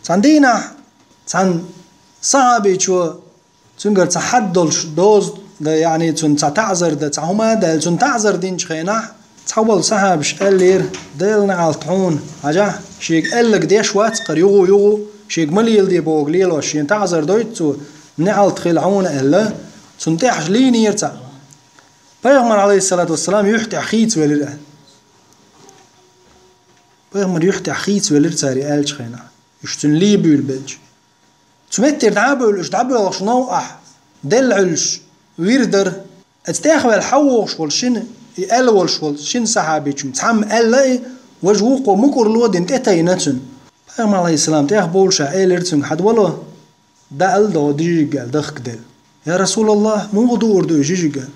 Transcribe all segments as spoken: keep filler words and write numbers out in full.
Цхьан дийнахь цхьан сахьабичо цуьнгара цхьа хьад долуш доза дан, яъни цунна цхьа таӀзар дан, цхьа хӀума а даьлла, цунна таӀзар динчу хенахь, цхьаболу сахьабаш аьллера: «Делан неӀалт хьуна, хьажахь, шега аьлларг деш вац хӀара юху-юху, шега ма леладе бохург лелош, шена таӀзар дойту цо, неӀалт хила хьуна», аьлла, цунна тӀехьаш лийнера цхьаъ. Пайхамар, Ӏалайхиссалату вассалам, юьхь тӀехь хийцавелира аьлла. Пайхамар юьхь тӀехь хийцавелира цара и аьллачу хенахь. Уьш цуьнан лийбуьйлу белча. Цу меттера дӀа а бевлла, уьш дӀабоьлхуш новкъахь делла Ӏуьллуш вир дара. Оцу тӀехваьлла хьавогӀуш волу шина, и аьлла волуш волу шина сахьабичуьнга цхьамма аьлла и, важа вукхо мукӀарло а дина тӀетайна цуьнан. Пайхамар, Ӏалайхиссалам, тӀехбовлуш а элира цуьнга: «Хьан вало, даьлла догӀу дижиг», аьлла, дахкаделла. «Я Расулаллах, муха дуур ду и жижиг?» аьлла.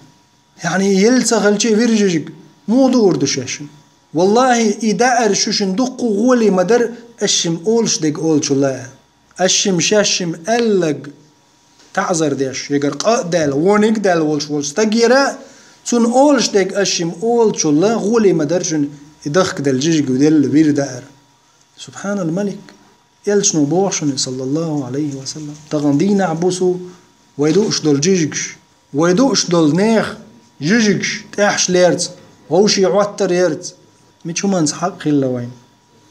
Яъни, елла ца хилча а вир жижиг, муха дуур ду шаьшшимма? Валлахи, и даар шуьшинна дуккха а гӀоле ма дара, аш шимма олуш дерг олучул а. Аш шимма шаьшшимма аьлларг таӀзар деш, шегара къа а даьлла, вониг а даьлла волуш волчу стагера, цунна олуш дерг аш шимма олучул а гӀоле ма дара шуна и дахкаделла жижиг, делла вир даар. Субханал Малик. Элчано боху шуна, саллаллаху Ӏалайхи ва саллам: «Тахана дийнахь, буса, вай дууш долу жижигаш, вай дууш долу нехан жижигаш тӀехьаш лерца, вовшийн Ӏоттар ярца, мича хӀуманца хьакъ хилла вайна,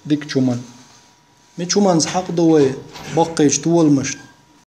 дикачу хӀуманна? Мича хӀуманца хьакъ ду вай баккхийчу толамашна?